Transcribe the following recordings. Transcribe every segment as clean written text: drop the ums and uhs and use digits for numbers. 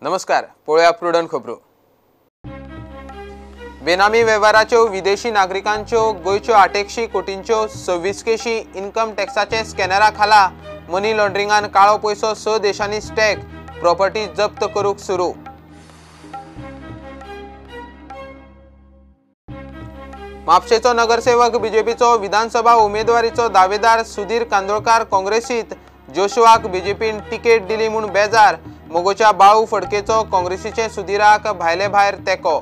नमस्कार, पळोवया प्रुडंट खबरो। बेनामी वेव्हाराच्यो विदेशी नागरिकांच्यो गोंयच्यो 880 कोटींच्यो 26 केशी इन्कम टॅक्साचे स्कॅनरा खाला मनी लॉन्ड्रिंगान काळो पयसो 6 देशांनी स्टॅक, प्रॉपर्टी जप्त करूंक सुरू। म्हापशेचो नगरसेवक बीजेपीचो विधानसभा उमेदवारीचो दावेदार सुधीर कांदोळकार काँग्रेसीत, जोशुआक बीजेपीन तिकेट दिली म्हूण बेजार, मगोच्या बाळू फडकेचो काँग्रेसीचे सुधीराक भायले भायर तेंको।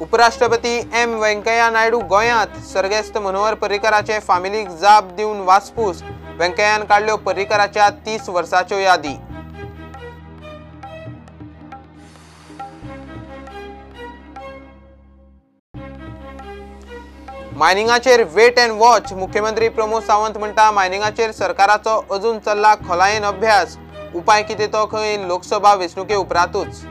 उपराष्ट्रपती एम वेंकय्या नायडू गोंयांत, सर्गेस्त मनोहर पर्रीकराचे फामिलीक जाप दिवन वासपूस, वेंकय्यान काडल्यो पर्रीकराच्या 30 वर्सांच्यो यादी। मायनिंगाचेर वेट अँड वॉच, मुख्यमंत्री प्रमोद सावंत म्हणटा मायनिंगाचेर सरकाराचो अजून चल्ला खोलायेन अभ्यास, उपाय कितें तो खंय लोकसभा वेंचणुके उपरांतूच।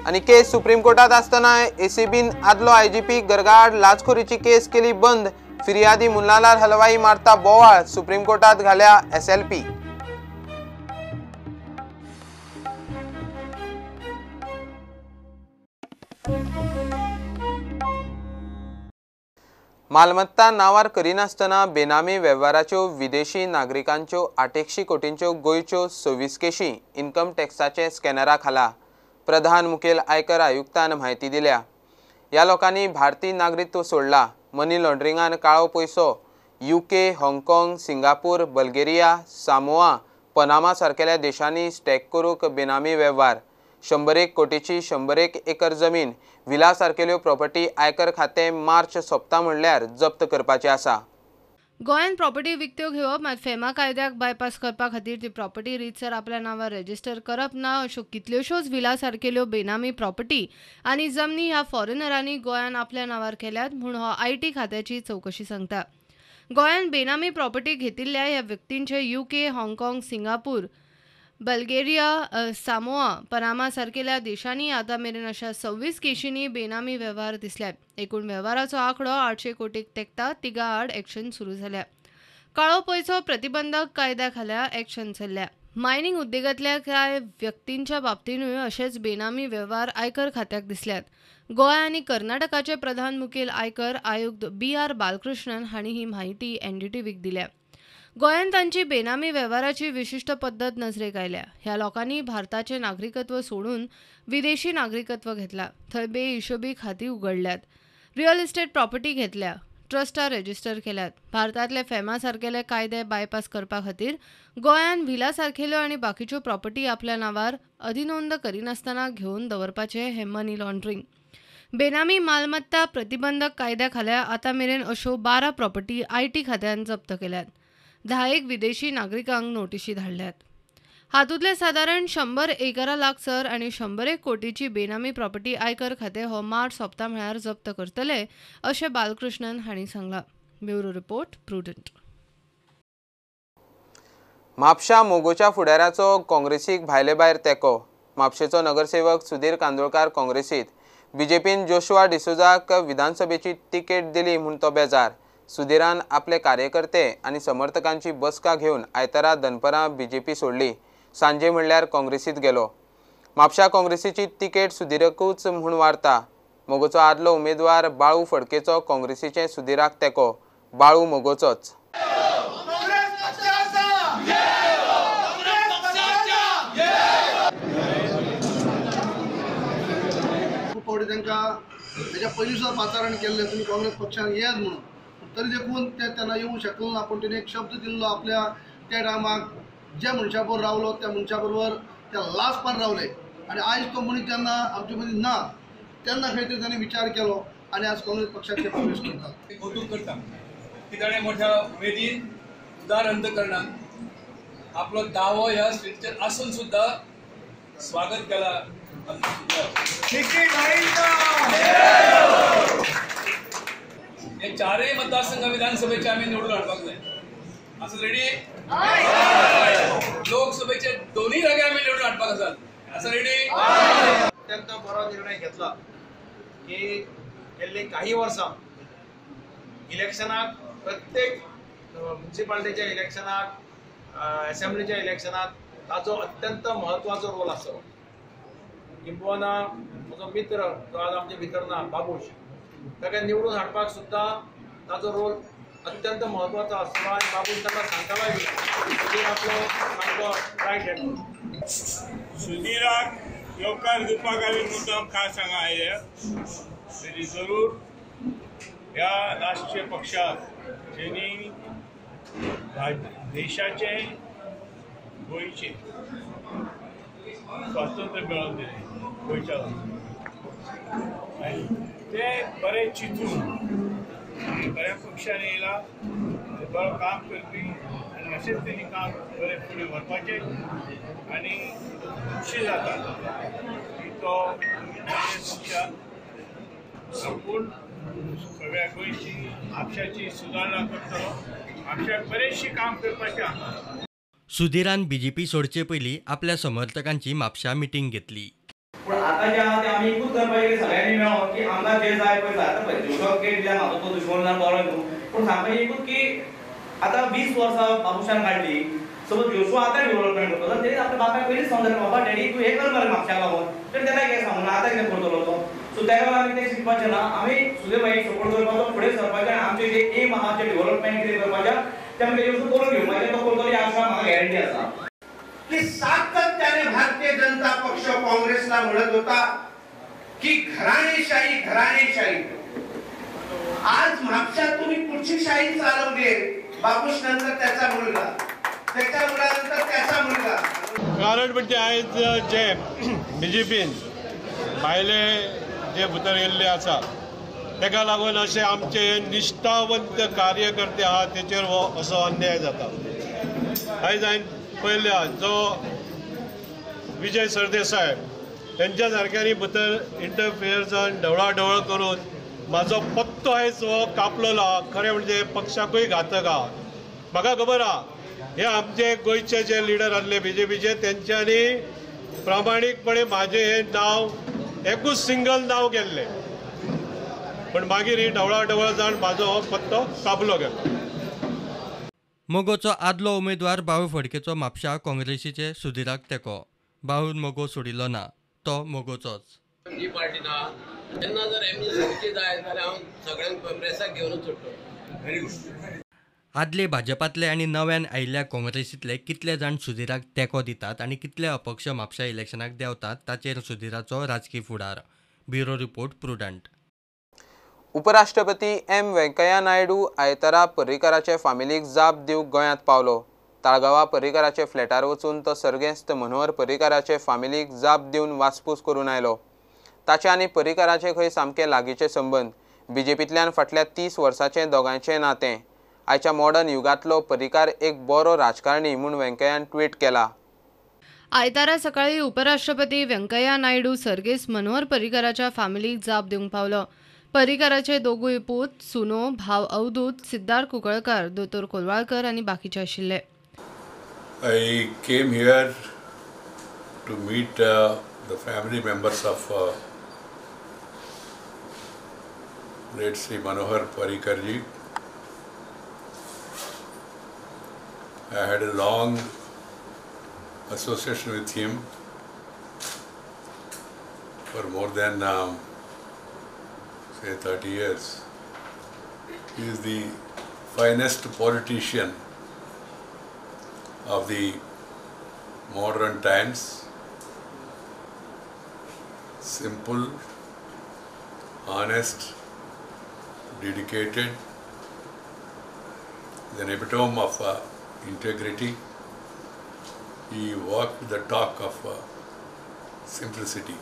आनी केस सुप्रीम कोर्टात आसतना एसीबीन आदलो आयजीपी गर्गाआड लाचखोरीची केस केली बंद, फिर्यादी मुन्नालाल हलवाई मारता बोवाळ, सुप्रीम कोर्टात घाल्या एसएलपी। मालमत्ता नावार करिनासतना बेनामी वेव्हाराच्यो विदेशी नागरिकांच्यो 880 कोटींच्यो गोंयच्यो 26 केशी इन्कम टॅक्साचे स्कॅनरा खाला प्रधान मुखेल आयकर आयुक्तान म्हायती दिल्या। ह्या लोकांनी भारतीय नागरिकत्व सोडला, मनी लॉन्ड्रिंगान काळो पयसो UK, हाँगकाँग, सिंगापूर, बल्गेरिया, सामोआ, पनामा सारकेल्या देशांनी स्टॅक करूंक बेनामी वेव्हार, 101 कोटीची 101 एकर जमीन, विला सारकेल्यो प्रॉपर्टी आयकर खातें मार्च सोंपता म्हणल्यार जप्त करपाचें आसा। गोंयांत प्रॉपर्टी विकत्यो घेवप मात फेमा कायद्याक बायपास करपा खातीर ती प्रॉपर्टी रितसर आपल्या नांवार रजिस्टर करप ना अश्यो कितल्योश्योच विला सारकेल्यो बेनामी प्रॉपर्टी आनी जमनी ह्या फॉरेनरांनी गोंयांत आपल्या नांवार केल्यात म्हूण हो IT खात्याची चवकशी सांगता। गोंयांत बेनामी प्रॉपर्टी घेतिल्ल्या ह्या व्यक्तींचे UK, हाँगकाँग, सिंगापूर, बल्गेरिया, सामोआ, पनामा सारकेल्या देशांनी आतां मेरेन अशा 26 केशींनी बेनामी वेव्हार दिसल्यात। एकूण वेव्हाराचो आंकडो 800 कोटीक तेंकता। तिगा आड एक्शन सुरू जाल्या। काळो पयसो प्रतिबंधक कायद्या खाला एक्शन चल्ल्या। मायनिंग उद्देगांतल्या कांय व्यक्तींच्या बाबतीनूय अशेच बेनामी वेव्हार आयकर खात्याक दिसल्यात। गोंय आनी कर्नाटकाचे प्रधान मुखेल आयकर आयुक्त बी.आर. बालकृष्णन हांणी ही म्हायती एनडीटीव्हीक दिल्या। गोंयांत तांची बेनामी वेव्हाराची विशिश्ट पद्दत नजरेक आयल्या। ह्या लोकांनी भारताचें नागरिकत्व सोडून विदेशी नागरिकत्व घेतला, थंय बेहिशोबी खातीं उगडल्यात, रियल इस्टेट प्रॉपर्टी घेतल्या, ट्रस्टां रजिस्टर केल्यात। भारतांतले फेमा सारकेले कायदे बायपास करपा खातीर गोंयांत व्हिला सारकेल्यो आनी बाकीच्यो प्रॉपर्टी आपल्या नांवार अधिनोंद करिनासतना घेवन दवरपाचें हें मनी लॉन्ड्रिंग। बेनामी मालमत्ता प्रतिबंधक कायद्या खाला आतां मेरेन अश्यो 12 प्रॉपर्टी IT खात्यान जप्त केल्यात। 10 विदेशी नागरिकांक नोटिशी धाडल्यात। हातूंतले सादारण 111 लाख सर आनी 101 कोटीची बेनामी प्रॉपर्टी आयकर खातें हो मार्च सोंपता म्हळ्यार जप्त करतले अशें बालकृष्णन हांणी सांगलां। Bureau report, Prudent. म्हापशा मोगोच्या फुडाऱ्याचो काँग्रेसीक भायले भायर तेंको, म्हापशेचो नगरसेवक सुधीर कांदोळकार काँग्रेसीत, बीजेपीन जोशुआ डिसोजाक विधानसभेची तिकेट दिली म्हूण तो बेजार। सुधीरान आपले कार्यकर्ते आनी समर्थकांची बसका घेवन आयतारा दनपरां बीजेपी सोडली, सांजे म्हणल्यार काँग्रेसीत गेलो। म्हापशा काँग्रेसीची तिकेट सुधीरकूच म्हूण वार्ता, मोगोचो आदलो उमेदवार बाळू फडकेचो काँग्रेसीचे सुधीराक तेंको, बाळू मोगोचोच। खूब फावटी तांकां तेच्या पयलीं सुद्दां पाचारण केल्लें तुमी काँग्रेस पक्षान येयात म्हणून, तरी देखून ते त्यांना येवंक शकलो ना। पूण तेणी एक शब्द दिल्लो आपल्या त्या टायमाक ज्या मनशा बरोबर रावलो त्या मनशा बरोबर त्या लास्ट पार रावले आनी आयज तो मनीस जेन्ना आमचे मदीं ना तेन्ना खंय तरी ताणें विचार केलो आनी आज काँग्रेस पक्षात ते प्रवेश करतात। कौतुक करता की ताणें मोठ्या उमेदीन उदार अंतकरणान आपलो दावो ह्या स्टेजीचेर आसून सुद्दां स्वागत केला। हे चारही मतदारसंघ विधानसभेचे आम्ही निवडून हाडपाक जाय। असं रेडी? लोकसभेचे दोन्ही जागे आम्ही निवडून हाडपाक आसात। असं रेडी? अत्यंत बरो निर्णय घेतला की गेल्ली काही वर्सां इलेक्शनाक प्रत्येक म्युनिसिपालिटीच्या इलेक्शनाक असेंब्लीच्या इलेक्शनाक ताचो अत्यंत म्हत्वाचो रोल आसलो. किंबहुना म्हजो मित्र जो आज आमचे भितर ना बाबूश, ताका निवडून हाडपाक सुद्दां ताचो रोल अत्यंत म्हत्वाचो आसलो आनी बाबूश ताका सांगतालोय बी सुधीर आपलो सामको रायट हँड. सुधीराक येवकार दिवपाक आमी मुद्दाम खास हांगा आयल्या तरी जरूर ह्या राष्ट्रीय पक्षाक जेणी देशाचे गोंयचे स्वातंत्र्य मेळोवन दिलें गोंयच्या आनी ते बरें चिंतून बऱ्या पक्षान येयला, बरो काम करपी आनी अशेंच तेणी काम बरें फुडें व्हरपाचें आनी खुशी जाता की तो पक्षान आपूण सगळ्या गोंयची म्हापशाची सुदारणा करतलो, म्हापशाक बरेचशी काम करपाचें आसा. सुधीरान बीजेपी सोडचे पयलीं आपल्या समर्थकांची म्हापशा मिटींग घेतली. पूण आतां जें आहा तें आमी एकूच करपाचें सगळ्यांनी मेळोन की आमकां जें जाय पळय जाय. आतां पळय जोशुआक गेट दिल्या, म्हाजो तो दुश्मन ना बरो न्हू, पूण सांगपाचें एकूच की आतां 20 वर्सां बाबूशान काडली, सपोज जोशुआ आतां डेव्हलपमेंट करतलो जाल्यार तेणें आपल्या बापायक पयलींच सांगतलें बाबा डॅडी तूं हें कर मरे म्हापशाक लागून, तर तेणें कितें सांगूं ना आतां कितें करतलो तो. सो तेका लागून आमी तें शिकपाचें ना, आमी सुधीर भाईक सपोर्ट करपाचो, फुडें सरपाचें आनी आमचें जें एम आहा जें डेव्हलपमेंट कितें करपाचें तें आमी तेजे वचून करून घेवपाचें. तो करतलो ही आशा म्हाका गॅरंटी आसा. की सातत्याने भारतीय जनता पक्ष काँग्रेसला म्हणत होता की घराणेशाही घराणेशाही. आज म्हापशात तुम्ही पुढची शाही चालवली, बाबूश नंतर त्याचा मुलगा, त्याच्या मुलानंतर त्याचा मुलगा. कारण म्हणजे आयज जे बीजेपीन भायले जे भितर येयल्ले आसा तेका लागून अशे आमचे निश्ठावंत कार्यकर्ते आहा तेचेर हो असो अन्याय जाता. आयज हांवें पळयल्या जो विजय सरदेसाय तेंच्या सारक्यांनी भितर इंटरफियर जावन ढवळाढवळ करून म्हाजो पत्तो आयज हो कापलेलो आहा. खरें म्हणजे पक्षाकूय घातक आहा. म्हाका खबर आहा हे आमचे गोंयचे जे लिडर आसले बीजेपीचे तेंच्यांनी प्रामाणीकपणे म्हाजें हें नांव एकूच सिंगल नांव केल्लें, पूण मागीर ही ढवळाढवळ जावन म्हाजो हो पत्तो कापलो गेलो. मगोचो आदलो उमेदवार बाळू फडकेचो म्हापशा काँग्रेसीचे सुधीराक तेंको. बाळून मगो सोडिल्लो ना, तो मगोचोच. ही पार्टी ना तेन्ना जर एमजी सोडची जाय जाल्यार हांव सगळ्यांक प्रेसाक घेवनूच सोडटलो. Very good. आदले भाजपांतले आनी नव्यान आयिल्ल्या काँग्रेसींतले कितले जाण सुधीराक तेंको दितात आनी कितले अपक्ष म्हापशा इलेक्शनाक देंवतात ताचेर सुधीराचो राजकी फुडार. Bureau report, Prudent. उपराष्ट्रपती एम वेंकय्या नायडू आयतारा पर्रीकाराचे फामिलीक जाप दिवंक गोंयांत पावलो. ताळगांवा पर्रीकाराचे फ्लॅटार वचून तो सर्गेस्त मनोहर पर्रीकाराचे फामिलीक जाप दिवन वासपूस करून आयलो. ताचे आनी पर्रीकाराचे खंय सामके लागींचे संबंद. बीजेपींतल्यान फाटल्या 30 वर्सांचें दोगांयचें नातें. आयच्या मॉडर्न युगांतलो पर्रीकार एक बरो राजकारणी म्हूण वेंकय्यान ट्वीट केला. आयतारा सकाळी उपराष्ट्रपती व्यंकय्या नायडू सर्गेस्त मनोहर पर्रीकाराच्या फामिलीक जाप दिवंक पावलो. पर्रीकाराचे दोगूय पूत, सुनो, भाव अवधूत, सिद्धार्थ कुंकळकार, दोतोर कोलवाळकर आनी बाकीचे आशिल्ले. I came here to meet the family members of late Shri Manohar Parrikar ji. I had a long association with him for more than say 30 years. He is the finest politician of the modern times. Simple, honest, dedicated, an epitome of integrity. He walked the talk of simplicity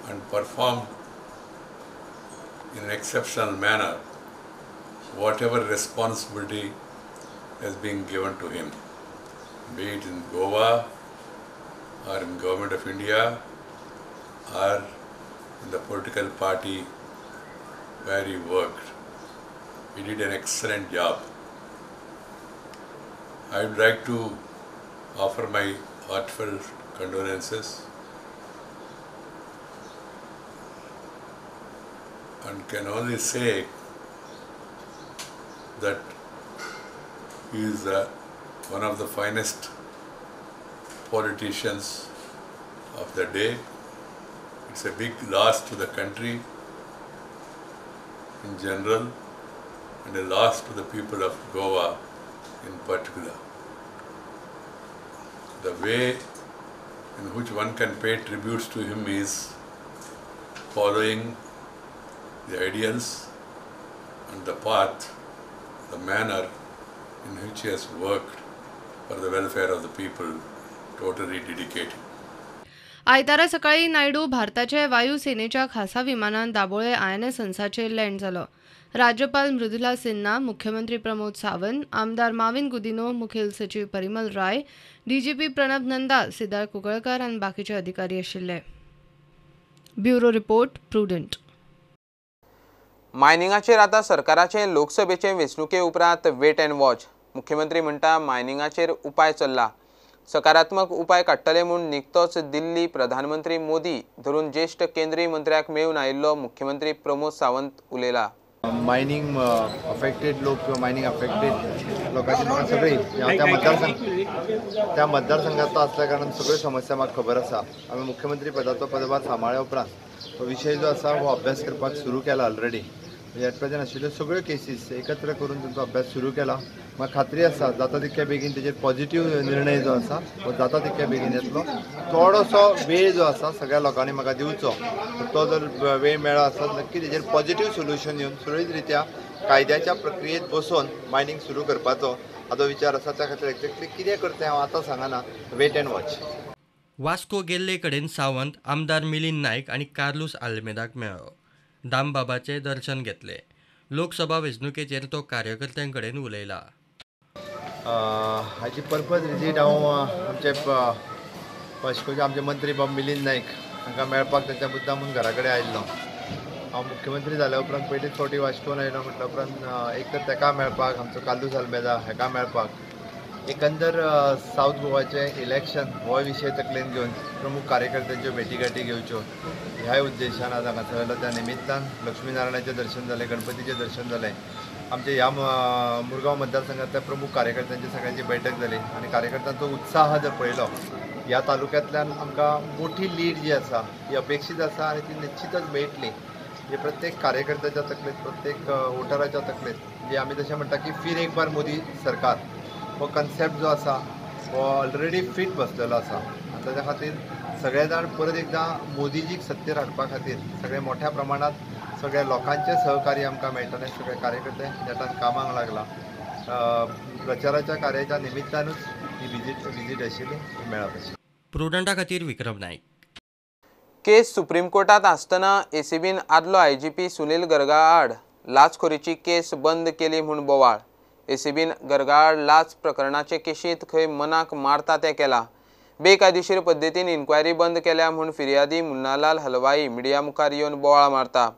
and performed in an exceptional manner whatever responsibility has been given to him, be it in Goa or in Government of India or in the political party where he worked. He did an excellent job. I would like to offer my heartfelt condolences and can only say that he is one of the finest politicians of the day. It's a big loss to the country in general and a loss to the people of Goa in particular. The way in which one can pay tributes to him is following the ideals and the path, the manner in which he has worked for the welfare of the people, totally dedicated. आयतारा सकाळी नायडू भारताचे वायुसेनेच्या खासा विमानान Dabolim INS हंसाचेर land जालो. राज्यपाल मृदुला सिन्हा, मुख्यमंत्री प्रमोद सावंत, आमदार माविन गुदिनो, मुखेल सचिव परिमल राय, डीजीपी प्रणब नंदा, सिद्धार्थ कुंकळकर आनी बाकीचे अधिकारी आशिल्ले. Bureau report, Prudent. मायनिंगाचेर आतां सरकाराचे लोकसभेचे वेंचणुके उपरांत वेट अँड वॉच. मुख्यमंत्री म्हणटा मायनिंगाचेर उपाय चल्ला, सकारात्मक उपाय काडटले म्हूण निकतोच दिल्ली प्रधानमंत्री मोदी धरून ज्येष्ठ केंद्रीय मंत्र्याक मेळून आयिल्लो मुख्यमंत्री प्रमोद सावंत उलयला. मायनिंग अफेक्टेड लोक किंवा मायनिंग अफेक्टेड लोकांची म्हाका सगळी त्या मतदारसंघांतलो आसल्या कारणान सगळ्यो समस्या म्हाका खबर आसा. आमी मुख्यमंत्री पदाचो पदभार सांबाळ्या उपरांत हो विशय जो आसा हो अभ्यास करपाक सुरू केला ऑलरेडी. एट प्रेझेंट आशिल्ल्यो सगळ्यो केसीस एकत्र करून तांचो अभ्यास सुरू केला. म्हाका खात्री आसा जाता तितक्या बेगीन तेजेर पॉझिटिव्ह निर्णय जो आसा हो जाता तितक्या बेगीन येतलो. थोडोसो वेळ जो आसा सगळ्या लोकांनी म्हाका दिवचो, तो जर वेळ मेळ्ळो आसत नक्की तेजेर पॉझिटिव्ह सोल्युशन येवन सुरळीत रित्या कायद्याच्या प्रक्रियेत बसोवन मायनिंग सुरू करपाचो हाजो विचार आसा. त्या खातीर एक्झॅक्टली कितें करता हांव आतां सांगना, वेट अँड वॉच. वास्को गेल्ले कडेन सावंत आमदार मिलिंद नायक आनी कार्लूस आल्मेदाक मेळ्ळो. दामबाबाचें दर्शन घेतलें. लोकसभा वेंचणुकेचेर तो कार्यकर्त्यां कडेन उलयला. हाची पर्पज विजीट हांव आमचे वास्कोचे आमचे मंत्री बाब मिलिंद नायक हांकां मेळपाक तांच्या मुद्दाम म्हूण घरा कडेन आयिल्लो. हांव मुख्यमंत्री जाल्या उपरांत पयलीच फावटी वास्कोन आयलो म्हटल्या उपरांत एक तर ताका मेळपाक, आमचो कार्लूस आल्मेदा हाका मेळपाक, एकंदर सावथ गोवाचें इलेक्शन हो विशय तकलेन घेवन प्रमुख कार्यकर्त्यांच्यो भेटीगाठी घेवच्यो ह्याय उद्देशान आज हांगासर आयलो. त्या निमित्तान लक्ष्मीनारायणाचें दर्शन जालें, गणपतीचें दर्शन जालें, आमच्या ह्या मुरगांव मतदारसंघांतल्या प्रमुख कार्यकर्त्यांची सगळ्यांची बैठक जाली आनी कार्यकर्त्यांचो उत्साह जर पळयलो ह्या तालुक्यांतल्यान आमकां मोठी लीड जी आसा ती अपेक्षीत आसा आनी ती निश्चितच मेळटली. म्हणजे प्रत्येक कार्यकर्त्याच्या तकलेंत, प्रत्येक वोटराच्या तकलेंत जे आमी तशें म्हणटा की फिर एक बार मोदी सरकार हो कन्सेप्ट जो आसा हो ऑलरेडी फिट बसलेलो आसा आनी ताच्या खातीर सगळे जाण परत एकदां मोदीजीक सत्तेर हाडपा खातीर सगळे मोठ्या प्रमाणांत सगळ्या लोकांचें सहकार्य आमकां मेळटलें. सगळे कार्यकर्ते नेटान कामाक लागला. प्रचाराच्या कार्याच्या निमित्तानूच ही विजीट आशिल्ली मेळप आशिल्ली. प्रुडंटा खातीर विक्रम नायक. केस सुप्रीम कोर्टात आसतना एसीबीन आदलो आयजीपी सुनील गर्गा आड लाचखोरीची केस बंद केली म्हूण बोवाळ. एसीबीन गर्गा आड लाच प्रकरणाचे केशींत खंय मनाक मारता तें केलां. बेकायदेशीर पद्दतीन इन्क्वायरी बंद केल्या म्हूण फिर्यादी मुन्नालाल हलवाई मिडिया मुखार येवन बोवाळ मारता.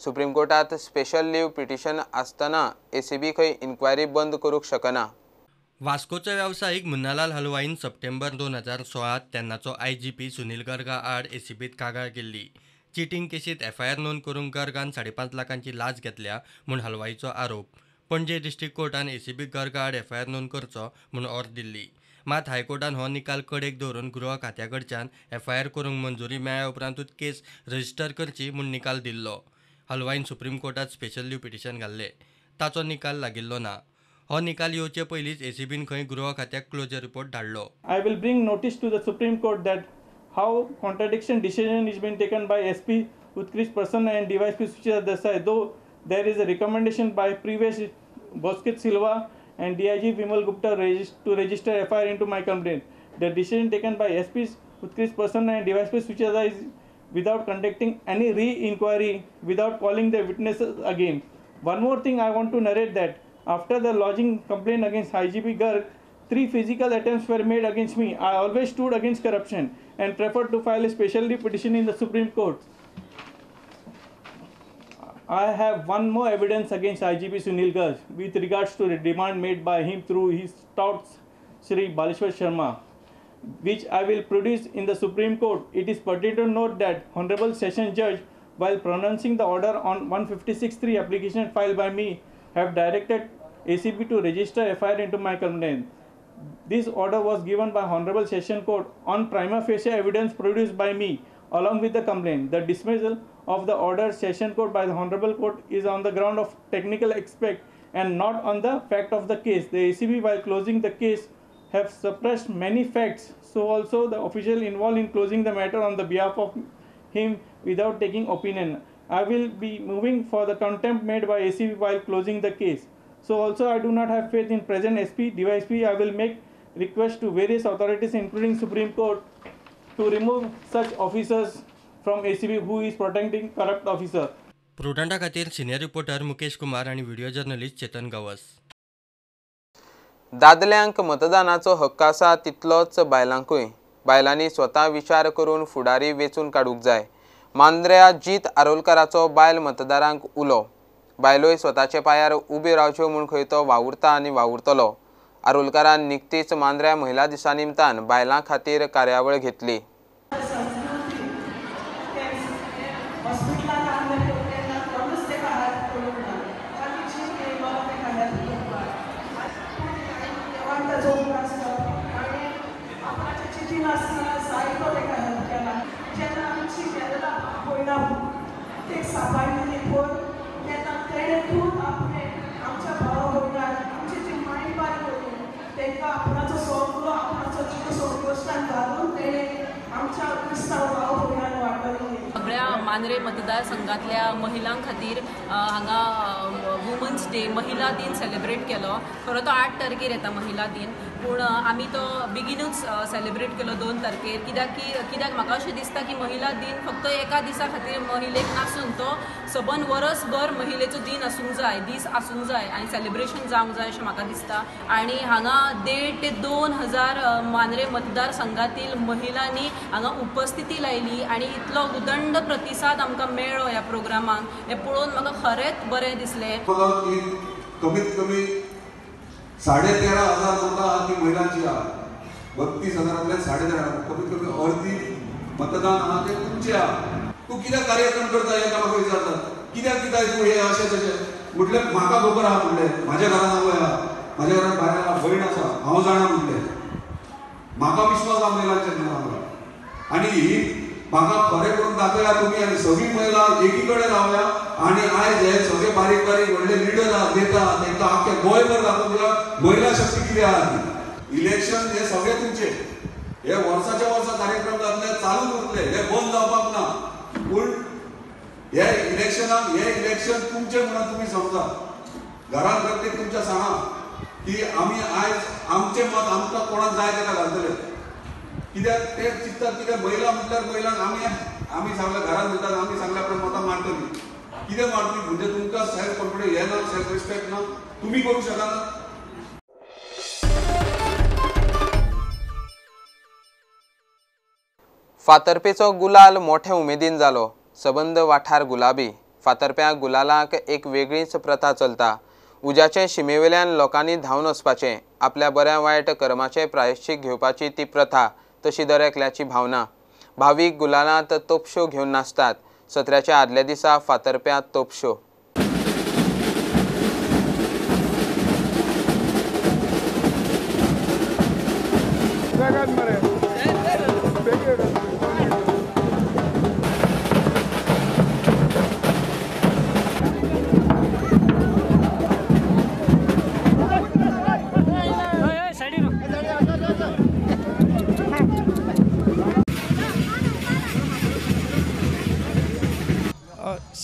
सुप्रीम कोर्टात स्पेशल लीव पिटिशन आसतना एसीबी खंय इन्क्वायरी बंद करूंक शकना. वास्कोचो वेवसायीक मुन्नालाल हलवाईन सप्टेंबर 2016 तेन्नाचो आयजीपी सुनील गर्गा आड एसीबीत कागाळ केल्ली. चिटींग केशींत एफआयआर नोंद करूंक गर्गान 5.5 लाखांची लाच घेतल्या म्हूण हलवाईचो आरोप. पणजे डिस्ट्रिक्ट कोर्टान एसीबी गर्गा आड एफआयआर नोंद करचो म्हूण ऑर्द दिल्ली. मात हायकोर्टान हो निकाल कडेक दवरून गृह खात्या कडच्यान एफआयआर करूंक मंजुरी मेळ्ळ्या उपरांतूच केस रजिस्टर करची म्हूण निकाल दिल्लो. हलवाईन सुप्रीम कोर्टात स्पेशल लीव पिटिशन घाल्लें, ताचो निकाल लागिल्लो ना. हो निकाल येवचे पयलींच एसीबीन खंय गृह खात्याक क्लोजर रिपोर्ट धाडलो. I will bring notice to the Supreme Court that how contradiction decision is been taken by SP Utkarsh Prasanna and DySP Suchita Desai, though there is a recommendation by previous Bosket Silva and DIG Vimal Gupta to register FIR into my complaint. The decision taken by SP Utkarsh Prasanna and DySP Suchita is without conducting any re-inquiry, without calling the witnesses again. One more thing I want to narrate that after the lodging complaint against IGP Garg, 3 physical attempts were made against me. I always stood against corruption and preferred to file a special leave petition in the Supreme Court. I have one more evidence against IGP Sunil Garg with regards to the demand made by him through his touts Shri Baleshwar Sharma, which I will produce in the Supreme Court. It is pertinent to note that Honorable Session Judge while pronouncing the order on 156(3) application filed by me, have directed ACB to register FIR into my complaint. This order was given by Honorable Session Court on prima facie evidence produced by me along with the complaint. The dismissal of the order Session Court by the Honorable Court is on the ground of technical aspect and not on the fact of the case. The ACB, while closing the case, have suppressed many facts, so also the official involved in closing the matter on the behalf of him without taking opinion. I will be moving for the contempt made by ACB while closing the case. So also I do not have faith in present SP, DYSP. I will make request to various authorities including Supreme Court to remove such officers from ACB who is protecting corrupt officer. प्रुडंटा खातीर senior reporter Mukesh Kumar आनी video journalist Chetan Gawas. दादल्यांक मतदानाचो हक्क आसा तितलोच बायलांकूय. बायलांनी स्वता विचार करून फुडारी वेंचून काडूंक जाय. मांद्र्या जीत आरोलकाराचो बायल मतदारांक उलो. बायलोय स्वताच्या पांयार उब्यो रावच्यो म्हूण खंय तो वावुरता आनी वावुरतलो. आरोलकारान निकतीच मांद्र्या महिला दिसा निमतान बायलां खातीर कार्यावळ घेतली. सगळ्या मांद्रे मतदारसंघातल्या महिलां खातीर हांगा वुमन्स डे महिला दिन सेलिब्रेट केलो. खरो तो 8 तारखेर येता महिला दिन, पूण आमी तो बेगीनूच सेलिब्रेट केलो 2 तारखेर. कित्याक म्हाका अशें दिसता की महिला दिन फक्त एका दिसा खातीर महिलेक नासून तो सबंद वरसभर महिलेचो दिन आसूंक जाय, दीस आसूंक जाय आनी सेलिब्रेशन जावंक जाय अशें म्हाका दिसता. आनी हांगा 1,500 ते 2,000 मांद्रे मतदारसंघातील महिलांनी हांगा उपस्थिती लायली आनी इतलो उदंड प्रतिसाद आमकां मेळ्ळो ह्या प्रोग्रामाक, हें पळोवन म्हाका खरेंच बरें दिसलें. कमीत कमी 13,500 मतां आहा ती महिलांची आहा. 32,000 13,500 कमीत कमी अर्दी मतदान आहा ते तुमचे आहा. तूं कित्याक कार्यक्रम करता हें म्हाका विचारतात, कित्याक दिताय तूं हें अशें तशें. म्हटलें म्हाका खबर आहा, म्हणलें म्हाज्या घरान आवय आहा, म्हाज्या घरान भायर आहा, भयण आसा, हांव जाणा, म्हणलें म्हाका विश्वास आहा महिलांचेर म्हणून. आनी ही म्हाका खरें करून दाखया तुमी आनी सगळीं महिला एकी कडेन रावया आनी आयज हे सगळे बारीक बारीक व्हडले लिडर आहा, नेता आहा, तांकां आख्खे गोंयभर दाखोवन दिला महिला शक्ती कितें आहा ती. इलेक्शन हे सगळे तुमचे, हे वर्साच्या वर्सा कार्यक्रम जातले, चालूच उरतले, हे बंद जावपाक ना. पूण हे इलेक्शनाक हे इलेक्शन तुमचे म्हणून तुमी समजा. घरान प्रत्येक तुमच्या सांगा की आमी आयज आमचें मत आमकां कोणाक जाय ताका घालतले. कित्याक ते चिंततात कित्याक महिला म्हटल्यार महिलांक आमी आमी सांगल्या घरान म्हणटात आमी सांगल्या आपल्या मतां मारतली. कितें मारतली म्हणजे तुमकां सेल्फ कॉन्फिडन्स हे ना, सेल्फ रिस्पेक्ट ना, तुमी करूंक शकना. फातर्पेचो गुलाल मोठे उमेदीन जालो. सबंद वाठार गुलाबी. फातर्प्या गुलालाक एक वेगळीच प्रथा चलता. उज्याचे शिमेवेल्यान लोकांनी धांवन वचपाचें, आपल्या बऱ्या वायट कर्माचें प्रायश्चित घेवपाची ती प्रथा, तशी दर एकल्याची भावना. भावीक गुलालांत तोपश्यो घेवन नाचतात. सत्र्याच्या आदल्या दिसा फातर्प्या तोपश्यो.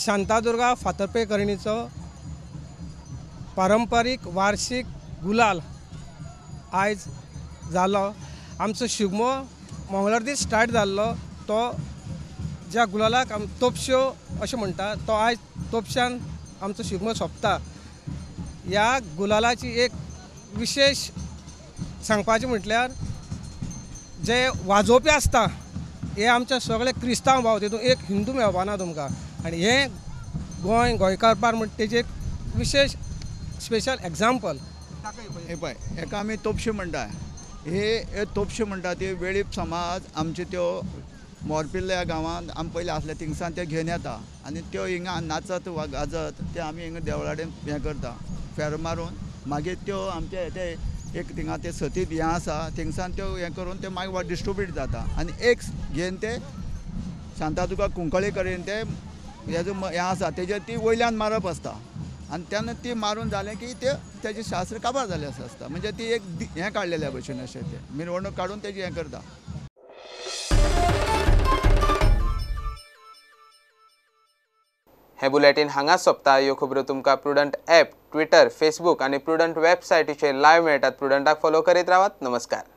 शांतादुर्गा फातर्पे करणीचो पारंपारीक वार्षिक गुलाल आयज जालो. आमचो शिगमो मंगळार दीस स्टार्ट जाल्लो, तो ज्या गुलालाक आम तोपश्यो अशें म्हणटा तो आयज तोपश्यान आमचो शिगमो सोंपता. ह्या गुलालाची एक विशेष सांगपाचें म्हटल्यार जे वाजोवपी आसता हे आमचे सगळे क्रिस्तांव भाव, तितून एक हिंदू मेळपाना तुमकां. आनी हें गोंय गोंयकारपार म्हण तेजें एक विशेष स्पेशल एग्जाम्पल. हे पळय, हेका आमी तोपशे म्हणटा. हे तोपशे म्हणटा ती वेळीप समाज आमच्यो त्यो मोरपिल्ले ह्या गांवांत आमी पयलीं आसले थिंगसान ते घेवन येता आनी त्यो हिंगा नाचत वा गाजत ते आमी हिंगा देवळाडेन हें करता फेर मारून मागीर त्यो आमचे ते एक थिंगा ते सतीत हें आसा थिंगसान त्यो हें करून ते मागीर डिस्ट्रिब्यूट जाता आनी एक घेवन ते शांतादुर्गा कुंकळे कडेन ते हे जो हें आसा तेजेर ती वयल्यान मारप आसता आनी तेन्ना ती मारून जालें की ते तेजें शास्त्र काबार जालें अशें आसता म्हणजे ती एक हें काडलेल्या भशेन अशें तें मिरवणूक काडून तेजें हें करता. हे बुलेटीन हांगा सोंपता. ह्यो खबरो तुमकां प्रुडंट ॲप, ट्विटर, फेसबूक आनी प्रुडंट वेबसायटीचेर लायव्ह मेळटात. प्रुडंटाक फॉलो करीत रावात. नमस्कार.